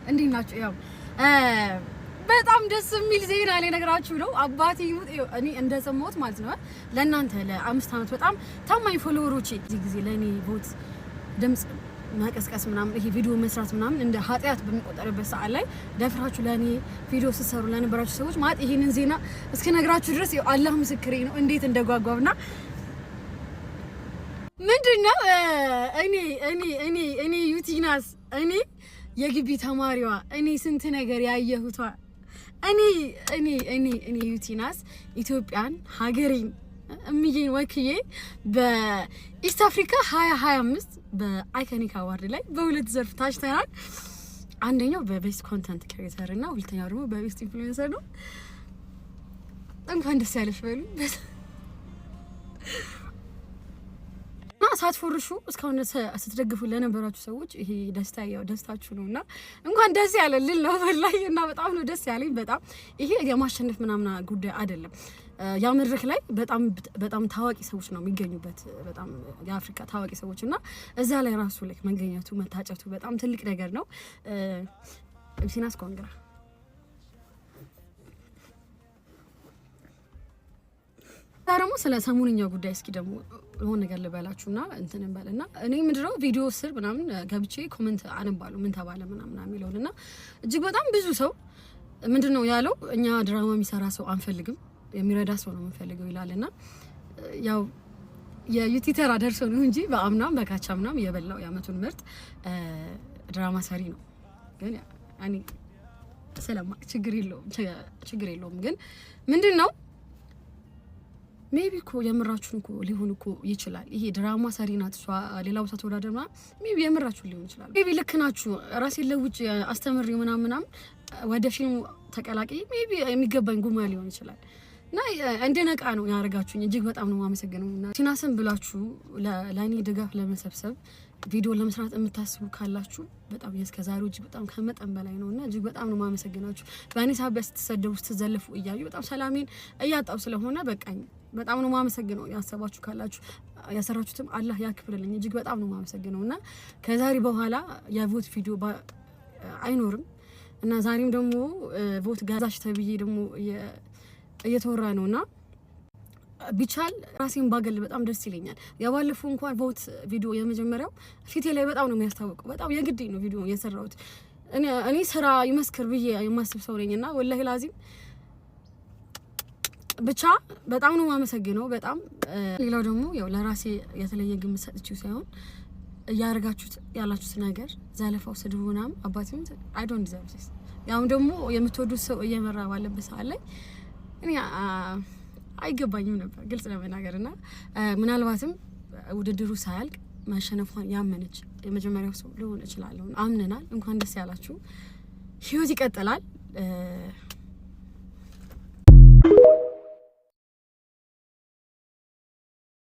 እንዴት ናችሁ? ያው በጣም ደስ የሚል ዜና ልነግራችሁ ነው። አባቴ ይሙት እኔ እንደሰማሁት ማለት ነው ለእናንተ ለ5 ዓመት በጣም ታማኝ follower ኦቼ እዚህ ጊዜ ለእኔ vote ድምጽ መቀስቀስ ምናምን ይሄ ቪዲዮ መስራት ምናምን እንደ ኃጢአት በሚቆጠርበት ሰዓት ላይ ደፍራችሁ ለእኔ ቪዲዮ ስትሰሩ ለነበራችሁ ሰዎች ማለት ይሄንን ዜና እስክነግራችሁ ድረስ አላህ ምስክሬ ነው እንዴት እንደጓጓውና ምንድን ነው እኔ ዩቲናስ፣ እኔ የግቢ ተማሪዋ፣ እኔ ስንት ነገር ያየሁቷ፣ እኔ ዩቲናስ ኢትዮጵያን ሀገሬን እምዬን ወክዬ በ East Africa 2025 በ Iconic Award ላይ በሁለት ዘርፍ ታጭተናል። አንደኛው በ best content creator እና ሁለተኛው ደግሞ በ best influencer ነው። እንኳን ደስ ያለሽ በሉ። እና ሳትፎርሹ እስካሁን ስትደግፉ ለነበራችሁ ሰዎች ይሄ ደስታ ያው ደስታችሁ ነው እና እንኳን ደስ ያለ ልል ነው በላይ እና በጣም ነው ደስ ያለኝ። በጣም ይሄ የማሸነፍ ምናምን ጉዳይ አይደለም። ያ መድረክ ላይ በጣም በጣም ታዋቂ ሰዎች ነው የሚገኙበት፣ በጣም የአፍሪካ ታዋቂ ሰዎች እና እዛ ላይ ራሱ ላይ መገኘቱ መታጨቱ በጣም ትልቅ ነገር ነው። ዩቲናስ congra። ደግሞ ስለ ሰሞንኛ ጉዳይ እስኪ ደግሞ የሆነ ነገር ልበላችሁና እንትን እንበልና እኔ ምንድነው ቪዲዮ ስር ምናምን ገብቼ comment አነባለሁ ምን ተባለ ምናምን የሚለውን እና እጅግ በጣም ብዙ ሰው ምንድን ነው ያለው፣ እኛ ድራማ የሚሰራ ሰው አንፈልግም፣ የሚረዳ ሰው ነው የምንፈልገው ይላል። እና ያው የዩቲ ተራ ደርሶ ነው እንጂ በአምናም በካቻምናም የበላው የአመቱን ምርጥ ድራማ ሰሪ ነው። ግን እኔ ስለማቅ ችግር የለውም፣ ችግር የለውም። ግን ምንድን ነው maybe እኮ የምራችሁን እኮ ሊሆን እኮ ይችላል። ይሄ ድራማ ሰሪ ናት እሷ ሌላ ቦታ ተወዳደር ምናምን maybe የምራችሁን ሊሆን ይችላል። Maybe ልክ ናችሁ። ራሴን ለውጭ አስተምሬ ምናምን ምናምን ወደ ፊልሙ ተቀላቅዬ maybe የሚገባኝ ጉማ ሊሆን ይችላል እና እንድነቃ ነው ያደረጋችሁኝ። እጅግ በጣም ነው የማመሰግነው። እና ቲናስን ብላችሁ ለእኔ ድጋፍ ለመሰብሰብ ቪዲዮ ለመስራት የምታስቡ ካላችሁ በጣም እስከ ዛሬው እጅግ በጣም ከመጠን በላይ ነው እና እጅግ በጣም ነው የማመሰግናችሁ። በእኔ ሳቢያ ስትሰደቡ ስትዘለፉ እያዩ በጣም ሰላሜን እያጣው ስለሆነ በቃኝ። በጣም ነው የማመሰግነው። ያሰባችሁ ካላችሁ ያሰራችሁትም አላህ ያክብርልኝ። እጅግ በጣም ነው የማመሰግነው እና ከዛሬ በኋላ የ vote ቪዲዮ አይኖርም እና ዛሬም ደግሞ vote ገዛሽ ተብዬ ደግሞ እየተወራ ነው እና ቢቻል ራሴን ባገል በጣም ደስ ይለኛል። የባለፈው እንኳን vote ቪዲዮ የመጀመሪያው ፊቴ ላይ በጣም ነው የሚያስታውቀው። በጣም የግዴ ነው ቪዲዮ የሰራሁት። እኔ ስራ ይመስክር ብዬ የማስብ ሰው ነኝ እና ወላሂ ላዚም ብቻ በጣም ነው የማመሰግነው። በጣም ሌላው ደግሞ ያው ለራሴ የተለየ ግምት ሰጥቼው ሳይሆን እያደረጋችሁት ያላችሁት ነገር ዘለፋው፣ ስድቡ ምናምን አባቴም I don't deserve this። ያውም ደግሞ የምትወዱት ሰው እየመራ ባለበት ሰዓት ላይ እኔ አይገባኝም ነበር ግልጽ ለመናገር እና ምናልባትም ውድድሩ ሳያልቅ ማሸነፏን ያመነች የመጀመሪያው ሰው ልሆን እችላለሁ። አምነናል። እንኳን ደስ ያላችሁ። ህይወት ይቀጥላል።